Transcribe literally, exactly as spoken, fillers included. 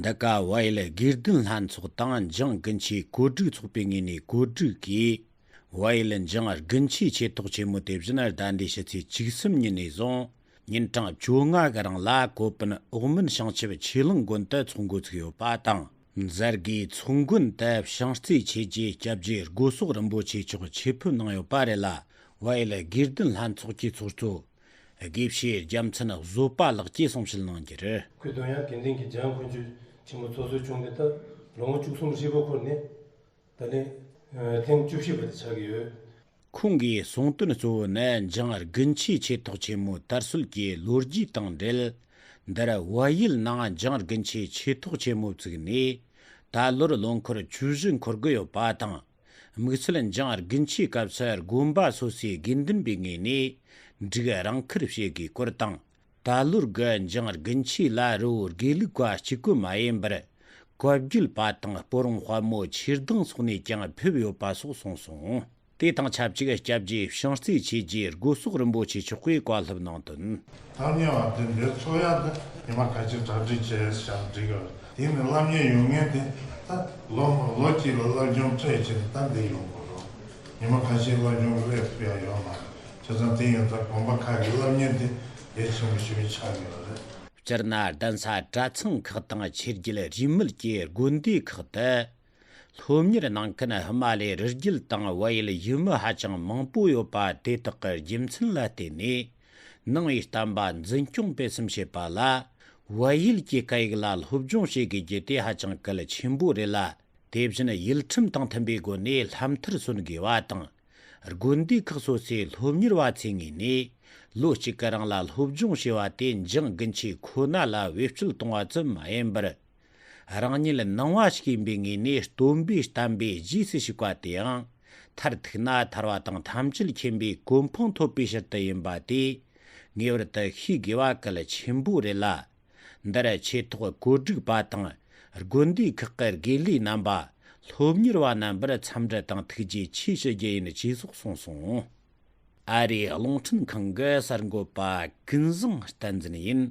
འདི་ག་བལ་ཡུལ་དགེ་ལྡན་ལྷན་ཚོགས་དང་འཇང་དགུན་ཆོས་གོ་སྒྲིག་ཚོགས་པའི་ངོས་ནས་གོ་སྒྲིག་གིས། བལ་ཡུལ་འཇང་དགུན་ཆོས་ཆོས་ཐོག་ཆེན་མོ་དེ་བཞིན་ཟླ་འདིའི་ཕྱི་ཚེས་བཅུ་གསུམ་ཉིན་ནས་བཟུང་ཉིན་གྲངས་བཅོ་ལྔ་གི་རིང་ལ་ཀོ་པན་འོག་མིན་བྱང་ཆུབ་ཆོས་གླིང་དགོན་དུ་ཚོགས་འགོ་ཚུགས་ཡོད་པ་དང་། མཛད་སྒོའི་ཚོགས་མགོན་དུ་བྱང་རྩེ་ཆོས་རྗེ་སྐྱབས་རྗེ་སྒོ་སོག་རིན་པོ་ཆེ་མཆོག་ཆེད་ཕེབས་གནང་ཡོད་པ་རེད་ལ། བལ་ཡུལ་དགེ་ལྡན་ལྷན་ཚོགས་ཀྱི་ཚོགས་གཙོ་དགེ་བཤེས་རྒྱལ་མཚན་བཟོད་པ་ལགས་ཀྱིས་གསུང་བཤད་གནང་རྒྱུ་རེད། ཁོས་དོན་ཡང་དགེ་འདུན་གྱི་འཇང་དཀོན་མཆོག་ཆེན་མོ་ཚོགས་གཙོ་བྱུང་སྟེ་ད་ལོ་ངོ་བཅུ་གསུམ་ཧྲིལ་པོ་འཁོར་ནས་ད་ལན་ཐེངས་བཅུ་བཞི་པ་དེ་ཆགས་ཀྱི་ཡོད། ཁོང་གིས་གསུངས་དོན་གཙོ་བོ་ནི་འཇང་དགུན་ཆོས་ཆོས་ཐོག་ཆེན་མོ་དར་སྲོལ་གྱི་ལོ་རྒྱུས་དང་འབྲེལ། འདིར་བལ་ཡུལ་ནང་འཇང་དགུན་ཆོས་ཆོས་ཐོག་ཆེན་མོ་བཙུགས་ནས་ད་ལོར་ལོ་འཁོར་བཅུ་བཞི་འཁོར་གི་ཡོད་པ་དང་། དམིགས་བསལ་འཇང་དགུན་ཆོས་སྐབས་སུ་དགོན་པ་སོ་སོའི་དགེ་འདུན་པའི་ངོས་ནས་འབྲུག་རང་ཁུར་བྱེད་དགོས་སྐོར་དང་། ད་ལོར་གི་འཇང་དགུན་ཆོས་ལ་རི་བོ་དགེ་ལུགས་པ་གཅིག་པུ་མ་ཡིན་པར། བཀའ་བརྒྱུད་པ་དང་སྤོ་རོང་དཔལ་མོ་ཆོས་སྡིངས་སོགས་ནས་ཀྱང་ཕེབས་ཡོད་པ་སོགས་གསུངས་སོང་། དེ་དང་ཆབས་ཅིག་སྐྱབས་རྗེ་བྱང་རྩེ་ཆོས་རྗེ་སྒོ་སོག་རིན་པོ་ཆེ་མཆོག་གིས་བཀའ་སློབ་གནང་དོན། སློབ་གཉེར་བ་དེ་འདིར་ཚོགས་ཡག་དེ་ཉི་མ་ཁ་ཤས་གྲ་སྒྲིག་བྱས་བཞག་འགྲིག་ཡོད། དེ་ནི་སློབ་གཉེར་ཡོང་མཁན་དེ་ད་ལོ་ལོ་གཅིག་ལ་སློབ་སྦྱོང་སྤྲད་བྱས་ནས་ད་འདིར་ཡོང་དགོས་རེད། ཉི་མ་ཁ་ཤས་སློབ་སྦྱོང་སླེབས་ཐུབ་ཡག་ཡོད་མ་རེད། བྱས་ཙང་དེ་ཡིན་ཙང་དགོན་པ་ཁག་གི་སློབ་གཉེར་དེ་གལ་ཆེན་པོ་ཞིག་ཆགས་ཡོད་རེད། སྤྱིར་ན་གདན་ས་གྲྭ་ཚང་ཁག་དང་ཆོས་བརྒྱུད་རིས་མེད་ཀྱི་དགོན་སྡེ་ཁག་ཏུ། སློབ་གཉེར་གནང་མཁན་ཧི་མ་ལའི་རི་རྒྱུད་དང་བལ་ཡུལ་ཡུལ་མི་ཧ་ཅང་མང་པོ་ཡོད་པ་དེ་དག་གི་རྒྱུ་མཚན་ལ་བརྟེན་ནས། ནང་པའི་བསྟན་པ་འཛིན་སྐྱོང་སྤེལ་གསུམ་བྱེད་པ་ལ། བལ་ཡུལ་གྱི་སྐད་ཡིག་ལ་སློབ་སྦྱོང་བྱེད་དགོས་རྒྱུ་དེ་ཧ་ཅང་གལ་ཆེན་པོ་རེད་ལ། དེ་བཞིན་ཡུལ་ཁྲིམས་དང་མཐུན་པའི་སྒོ་ནས་ལྷ་མཐར་སོན་དགོས་པ་དང་། དགོན་སྡེ་ཁག་སོ་སོའི་སློབ་གཉེར་བ་ཚོའི་ངོས་ནས་ལོ་གཅིག་གི་རིང་ལ་སློབ་སྦྱོང་བྱས་པ་དེ་འཇང་དགུན་ཆོས་ཁོ་ན་ལ་བེད་སྤྱོད་གཏོང་བ་ཙམ་མ་ཡིན་པར། རང་ཉིད་ནང་པ་ཞིག་ཡིན་པའི་ངོས་ནས་སྟོན་པའི་བསྟན་པའི་རྗེས་སུ་ཞུགས་པ་དེའང་མཐར་ཐུག་ན་ཐར་བ་དང་ཐམས་ཅད་མཁྱེན་པའི་གོ་འཕང་ཐོབ་པའི་ཕྱིར་དུ་ཡིན་པ་དེ་ངེས་པར་དུ་ཤེས་དགོས་པ་གལ་ཆེན་པོ་རེད་ལ། འདིར་ཆོས་ཐོག་གོ་སྒྲིག་པ་དང་དགོན་སྡེ་ཁག་གི་དགེ་ལས་རྣམ་པ། སློབ་གཉེར་བ་རྣམ་པར་འཚམས་འདྲི་དང་ཐུགས་རྗེ་ཆེ་ཞུ་རྒྱུ་ཡིན་ཅེས་སོགས་གསུངས་སོང་། ཨ་རིའི་རླུང་འཕྲིན་ཁང་གི་གསར་འགོད་པ་ཀུན་བཟང་བསྟན་འཛིན་ཡིན།